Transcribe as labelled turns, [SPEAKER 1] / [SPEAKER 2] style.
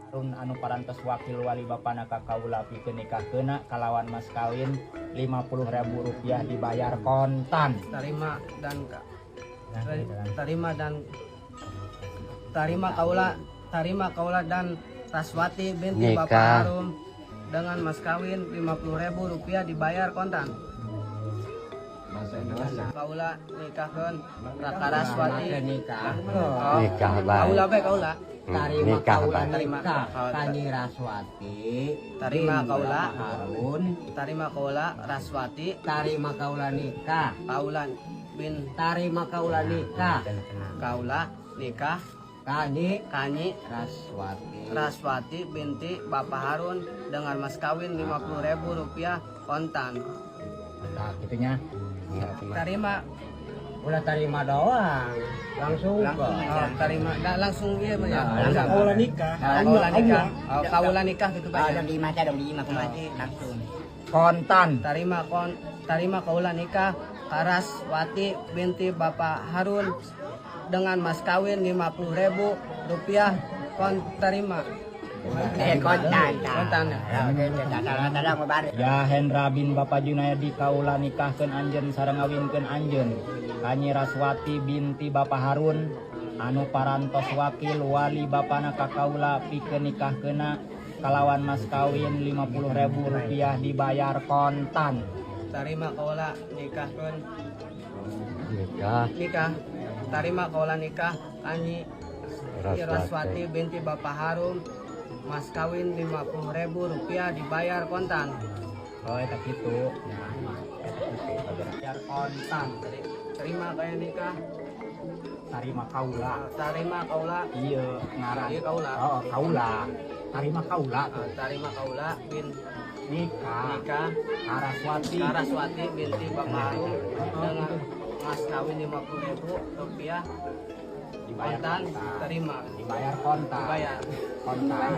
[SPEAKER 1] Harun anu parantos wakil wali bapana ka kaula pikeun nikahkeuna kalawan mas kawin Rp50.000 dibayar kontan.
[SPEAKER 2] Tarima dan tarima dan tarima kaula, tarima kaula dan Raswati binti
[SPEAKER 3] Nikah.
[SPEAKER 2] Bapak Harum dengan mas kawin Rp50.000 dibayar kontan. Kaula nikahkeun Raka Raswati.
[SPEAKER 4] Nikah.
[SPEAKER 2] Oh,
[SPEAKER 3] Nikah bae.
[SPEAKER 2] Kaula bae kaula.
[SPEAKER 4] Tarima
[SPEAKER 3] Nikah
[SPEAKER 4] kaula
[SPEAKER 3] bae.
[SPEAKER 2] Tarima.
[SPEAKER 4] Nikah ka Nyi Raswati.
[SPEAKER 2] Tarima
[SPEAKER 4] bin
[SPEAKER 2] kaula.
[SPEAKER 4] Bapak Harun.
[SPEAKER 2] Tarima kaula Raswati.
[SPEAKER 4] Tarima kaula nikah.
[SPEAKER 2] Kaula bin
[SPEAKER 4] Tarima kaula nikah
[SPEAKER 2] kaula nikah
[SPEAKER 4] ka Nyi
[SPEAKER 2] ka Nyi
[SPEAKER 4] Raswati.
[SPEAKER 2] Raswati binti Bapak Harun dengan mas kawin Rp50.000 kontan.
[SPEAKER 1] Nah, gitu nya.
[SPEAKER 2] Tarima.
[SPEAKER 4] Ulah tarima doang, langsung.
[SPEAKER 2] Oh, tarima. Nah, langsung iya ya.
[SPEAKER 4] Langsung.
[SPEAKER 5] Kaula nikah.
[SPEAKER 2] Kaula nikah. Oh, kaula nikah gitu Pak.
[SPEAKER 6] Ah,
[SPEAKER 2] Ya.
[SPEAKER 6] dong di mata dong di aku mati langsung.
[SPEAKER 1] Kontan.
[SPEAKER 2] Tarima kon tarima kaula nikah ka Raswati binti Bapak Harun dengan mas kawin Rp50.000 kon tarima.
[SPEAKER 6] Eh, kontan.
[SPEAKER 2] Kontan ya.
[SPEAKER 1] Ya Hendra bin Bapak Junaidi, kaula nikahkeun anjeun sareng ngawinkeun anjeun ka Nyi Raswati binti Bapak Harun anu parantos wakil wali bapana ka kaula pikeun nikahkeuna kalawan mas kawin Rp50.000 dibayar kontan.
[SPEAKER 2] Tarima kaula nikahkeun
[SPEAKER 3] Nikah.
[SPEAKER 2] Nikah tarima kaula nikah ka Nyi
[SPEAKER 3] Raswati.
[SPEAKER 2] Raswati binti Bapak Harum mas kawin Rp50.000 dibayar kontan.
[SPEAKER 1] Oh, eta kitu. Nah, eta kitu bayar kontan.
[SPEAKER 2] Terima kaya nikah.
[SPEAKER 1] Tarima kaula.
[SPEAKER 2] Tarima kaula.
[SPEAKER 1] Iya, ngaran.
[SPEAKER 2] Iya, kaula.
[SPEAKER 1] Oh, kaula. Tarima kaula tuh.
[SPEAKER 2] Tarima kaula bin
[SPEAKER 1] Nikah.
[SPEAKER 2] Nikah
[SPEAKER 1] ka Raswati.
[SPEAKER 2] Ka Raswati binti Bapak Harum dengan mas kawin Rp50.000
[SPEAKER 1] Dibayar
[SPEAKER 2] kontan.
[SPEAKER 1] kontan.
[SPEAKER 2] Terima.
[SPEAKER 1] Dibayar kontan.
[SPEAKER 2] Dibayar.
[SPEAKER 1] Kontan.